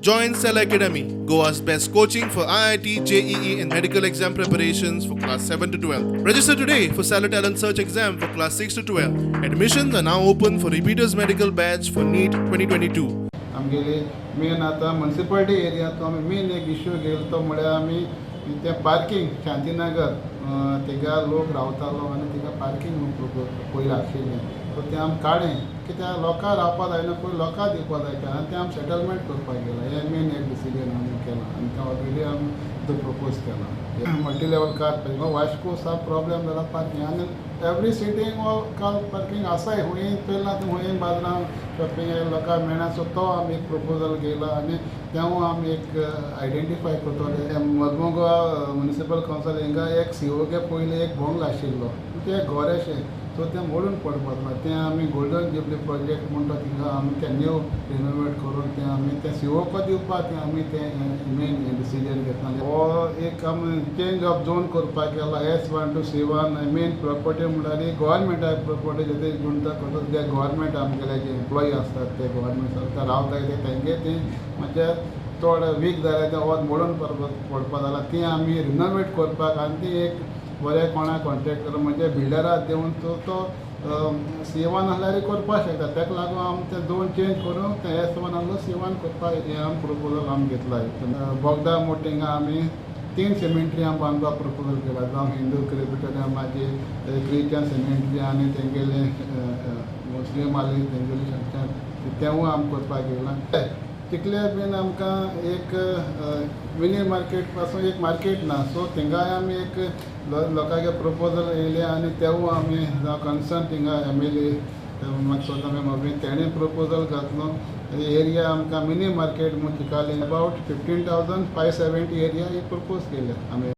Join Cell Academy, Goa's best coaching for IIT, JEE, and medical exam preparations for class 7 to 12. Register today for Stellar Talent Search exam for class 6 to 12. Admissions are now open for repeaters medical batch for NEET 2022. आमगेली main आतां municipality area तो आमी main एक issue घेयलो तो म्हळ्यार आमी तें parking Shantinagar थिंगा लोक रावतालो आनी थिंगा पार्कींग पयलीं आशिल्लें, सो तें आमी काडलें कित्याक लोकां रावपा जायना, पयलीं लोकां दिवपा जाय आनी तें आमी सेटलमेंट करपाक गेला. हें मेन एक डिसिजन आमी केलां आनी तें ऑलरेडी आमी तो प्रपोज केलां. Multi level car parking Vasco साप प्रॉब्लेम जाला पार्कींग आनी एवरी सिटींग हो कार पार्कींग आसाय, हुंय चोयलां थंय हुंय बाजारान शॉपिंग लोकांक मेळना. सो तो आमी एक प्रपोजल घेयला आनी तेवूय आमी एक आयडेंटिफाय करतले. मजमू गोवा म्युनिसिपल कावन्सील हिंगा एक सीओ के पयलीं एक बंगलो आशिल्लो, तें घर अशें, सो तें मोडून पडपाक ना. तें आमी गोल्डन जुबली प्रोजेक्ट म्हणटा थिंगा आमी तें न्यू रिनोवेट करून तें आमी तें सीओक दिवपाक तें आमी तें मेन डिसिजन घेतला. हो एक आमी चेंज ऑफ झोन करपाक गेला S1 to C1. Main property म्हणल्यार गोवोरमेंटा प्रॉपर्टी जे गुंता करता ते गोवोरमेंट आमगेले जे एम्प्लॉई आसतात ते गोवोरमेंट सरकार रावता ते तेंगे ती म्हणजे चड वीक जाल्यार तें वत मोडून पडपा जाल्यार ती आमी रिनोवेट करपाक आनी ती एक बरें कोणा कॉन्ट्रेक्टर म्हणजे बिल्डराक दिवन तो तो C1 आसल्यार करपाक शकता. ताका लागून आमी तें झोन चेंज करून तें S1 आसलो C1 करपाक हें आमी प्रपोजल आमी घेतला. बोगदा मोटिंगा आमी 3 सिमेंट्री आमी बांदपाक प्रपोजल केला, जावं हिंदू क्रिस्पिटल मागीर क्रिश्चन सिमेंट्री आनी तेंगेले मुस्लीम आसले तेंगेले तेवूय आमी करपाक गेला. चिखले बीन आमकां एक मिनी मार्केट पासून एक मार्केट ना, सो थिंगाय आमी एक लोकांचे प्रपोजल येयलें आनी तेवूय आमी जावं कन्सर्न थिंगा MLA स्वता आमी तेणें प्रपोजल घातलो. एरिया आमकां मिनी मार्केट म्हूण चिकाले अबावट 15,570 एरिया एक प्रपोज केल्या आमी.